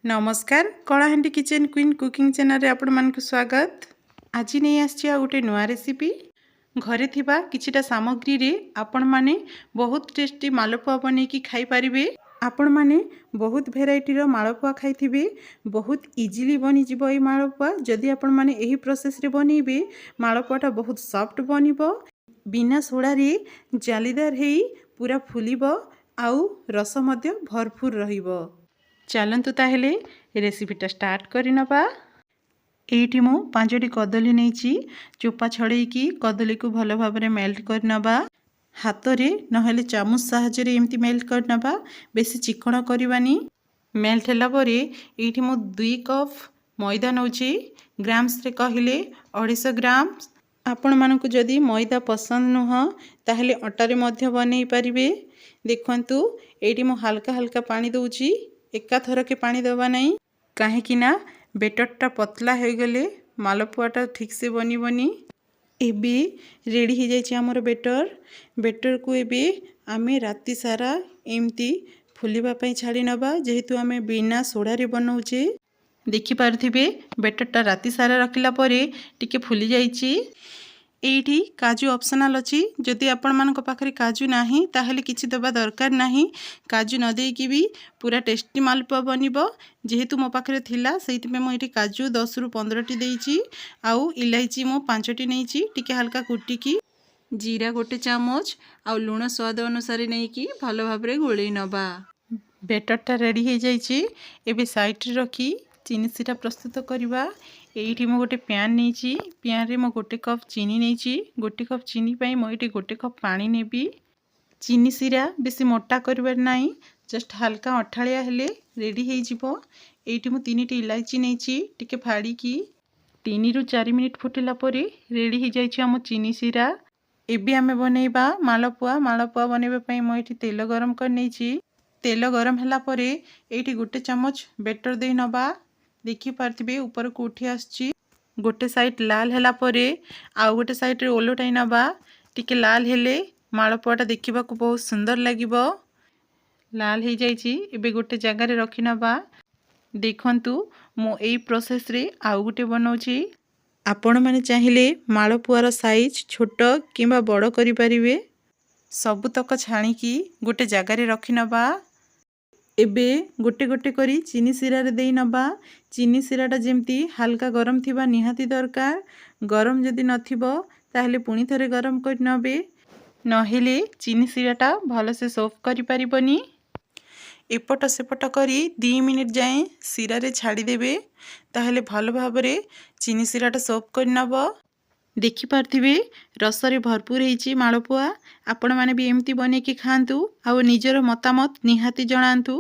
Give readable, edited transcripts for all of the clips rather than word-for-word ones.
ନମସ୍କାର, Kalahandi kitchen queen cooking ଚ୍ୟାନେଲରେ ଆପଣମାନଙ୍କୁ ସ୍ୱାଗତ। ଆଜି ନେଇ ଆସିଛି ଆଉ ଗୋଟେ ନୂଆ ରେସିପି। ଘରେ ଥିବା କିଛିଟା ସାମଗ୍ରୀରେ ଆପଣମାନେ ବହୁତ ଟେଷ୍ଟି ମାଲପୁଆ ବନେଇକି ଖାଇପାରିବେ। ଆପଣମାନେ ବହୁତ ଭେରାଇଟିର ମାଳପୁଆ ଖାଇଥିବେ। ବହୁତ ଇଜିଲି ବନିଯିବ ଏଇ ମାଳପୁଆ। ଯଦି ଆପଣମାନେ ଏହି ପ୍ରୋସେସ୍ରେ ବନେଇବେ, ମାଳପୁଆଟା ବହୁତ ସଫ୍ଟ ବନିବ, ବିନା ସୋଡ଼ାରେ ଜାଲିଦାର ହେଇ ପୁରା ଫୁଲିବ ଆଉ ରସ ମଧ୍ୟ ଭରପୁର ରହିବ। ଚାଲନ୍ତୁ ତାହେଲେ ରେସିପିଟା ଷ୍ଟାର୍ଟ କରିନେବା। ଏଇଠି ମୁଁ ପାଞ୍ଚଟି କଦଳୀ ନେଇଛି। ଚୋପା ଛଡ଼େଇକି କଦଳୀକୁ ଭଲ ଭାବରେ ମେଲ୍ଟ କରିନେବା। ହାତରେ ନହେଲେ ଚାମଚ ସାହାଯ୍ୟରେ ଏମିତି ମେଲ୍ଟ କରିନେବା, ବେଶୀ ଚିକଣ କରିବାନି। ମେଲ୍ଟ ହେଲା ପରେ ଏଇଠି ମୁଁ 2 କପ୍ ମଇଦା ନେଉଛି। ଗ୍ରାମ୍ସରେ କହିଲେ 250 ଗ୍ରାମ। ଆପଣମାନଙ୍କୁ ଯଦି ମଇଦା ପସନ୍ଦ ନୁହଁ, ତାହେଲେ ଅଟାରେ ମଧ୍ୟ ବନେଇ ପାରିବେ। ଦେଖନ୍ତୁ, ଏଇଠି ମୁଁ ହାଲକା ହାଲକା ପାଣି ଦେଉଛି। ଏକାଥରକେ ପାଣି ଦେବା ନାହିଁ, କାହିଁକି ନା ବେଟରଟା ପତଲା ହୋଇଗଲେ ମାଲପୁଆଟା ଠିକ୍ସେ ବନିବନି। ଏବେ ରେଡ଼ି ହେଇଯାଇଛି ଆମର ବେଟର। ବେଟରକୁ ଏବେ ଆମେ ରାତି ସାରା ଏମିତି ଫୁଲିବା ପାଇଁ ଛାଡ଼ି ନେବା, ଯେହେତୁ ଆମେ ବିନା ସୋଡ଼ାରେ ବନାଉଛେ। ଦେଖିପାରୁଥିବେ, ବେଟରଟା ରାତି ସାରା ରଖିଲା ପରେ ଟିକେ ଫୁଲି ଯାଇଛି। ଏଇଠି କାଜୁ ଅପସନାଲ୍ ଅଛି। ଯଦି ଆପଣମାନଙ୍କ ପାଖରେ କାଜୁ ନାହିଁ, ତାହେଲେ କିଛି ଦେବା ଦରକାର ନାହିଁ। କାଜୁ ନ ଦେଇକି ବି ପୁରା ଟେଷ୍ଟି ମାଲପୁଆ ବନିବ। ଯେହେତୁ ମୋ ପାଖରେ ଥିଲା, ସେଇଥିପାଇଁ ମୁଁ ଏଇଠି କାଜୁ 10ରୁ 15ଟି ଦେଇଛି ଆଉ ଇଲାଇଚି ମୁଁ ପାଞ୍ଚଟି ନେଇଛି ଟିକେ ହାଲକା କୁଟିକି। ଜିରା ଗୋଟେ ଚାମଚ ଆଉ ଲୁଣ ସ୍ୱାଦ ଅନୁସାରେ ନେଇକି ଭଲ ଭାବରେ ଗୋଳେଇ ନେବା। ବେଟରଟା ରେଡ଼ି ହେଇଯାଇଛି। ଏବେ ସାଇଡ଼୍ରେ ରଖି ଚିନି ଶିରା ପ୍ରସ୍ତୁତ କରିବା। ଏଇଠି ମୁଁ ଗୋଟେ ପ୍ୟାନ୍ ନେଇଛି। ପ୍ୟାନ୍ରେ ମୁଁ ଗୋଟେ କପ୍ ଚିନି ନେଇଛି। ଗୋଟେ କପ୍ ଚିନି ପାଇଁ ମୁଁ ଏଇଠି ଗୋଟେ କପ୍ ପାଣି ନେବି। ଚିନି ଶିରା ବେଶୀ ମୋଟା କରିବାର ନାହିଁ, ଜଷ୍ଟ ହାଲକା ଅଠାଳିଆ ହେଲେ ରେଡ଼ି ହେଇଯିବ। ଏଇଠି ମୁଁ ତିନିଟି ଇଲାଇଚି ନେଇଛି ଟିକେ ଫାଡ଼ିକି। 3ରୁ 4 ମିନିଟ୍ ଫୁଟିଲା ପରେ ରେଡ଼ି ହେଇଯାଇଛି ଆମ ଚିନି ଶିରା। ଏବେ ଆମେ ବନେଇବା ମାଲପୁଆ। ମାଲପୁଆ ବନେଇବା ପାଇଁ ମୁଁ ଏଇଠି ତେଲ ଗରମ କରି ନେଇଛି। ତେଲ ଗରମ ହେଲା ପରେ ଏଇଠି ଗୋଟେ ଚାମଚ ବେଟର ଦେଇ ନେବା। ଦେଖିପାରୁଥିବେ, ଉପରକୁ ଉଠି ଆସୁଛି। ଗୋଟେ ସାଇଡ଼୍ ଲାଲ ହେଲା ପରେ ଆଉ ଗୋଟେ ସାଇଡ଼୍ରେ ଓଲଟାଇ ନେବା। ଟିକେ ଲାଲ ହେଲେ ମାଳପୁଆଟା ଦେଖିବାକୁ ବହୁତ ସୁନ୍ଦର ଲାଗିବ। ଲାଲ ହେଇଯାଇଛି, ଏବେ ଗୋଟେ ଜାଗାରେ ରଖିନେବା। ଦେଖନ୍ତୁ, ମୁଁ ଏଇ ପ୍ରୋସେସ୍ରେ ଆଉ ଗୋଟେ ବନାଉଛି। ଆପଣମାନେ ଚାହିଁଲେ ମାଳପୁଆର ସାଇଜ୍ ଛୋଟ କିମ୍ବା ବଡ଼ କରିପାରିବେ। ସବୁତକ ଛାଣିକି ଗୋଟେ ଜାଗାରେ ରଖିନେବା। ଏବେ ଗୋଟେ ଗୋଟେ କରି ଚିନି ଶିରାରେ ଦେଇ ନେବା। ଚିନି ଶିରାଟା ଯେମିତି ହାଲକା ଗରମ ଥିବା ନିହାତି ଦରକାର। ଗରମ ଯଦି ନଥିବ, ତାହେଲେ ପୁଣି ଥରେ ଗରମ କରି ନେବେ, ନହେଲେ ଚିନି ଶିରାଟା ଭଲସେ ସୋକ୍ କରିପାରିବନି। ଏପଟ ସେପଟ କରି 2 ମିନିଟ୍ ଯାଏଁ ଶିରାରେ ଛାଡ଼ିଦେବେ, ତାହେଲେ ଭଲ ଭାବରେ ଚିନି ଶିରାଟା ସୋକ୍ କରିନେବ। ଦେଖିପାରୁଥିବେ, ରସରେ ଭରପୁର ହେଇଛି ମାଳପୁଆ। ଆପଣମାନେ ବି ଏମିତି ବନେଇକି ଖାଆନ୍ତୁ ଆଉ ନିଜର ମତାମତ ନିହାତି ଜଣାନ୍ତୁ।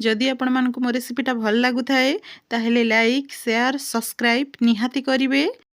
ଯଦି ଆପଣମାନଙ୍କୁ ମୋ ରେସିପିଟା ଭଲ ଲାଗୁଥାଏ, ତାହେଲେ ଲାଇକ୍, ସେୟାର, ସବସ୍କ୍ରାଇବ୍ ନିହାତି କରିବେ।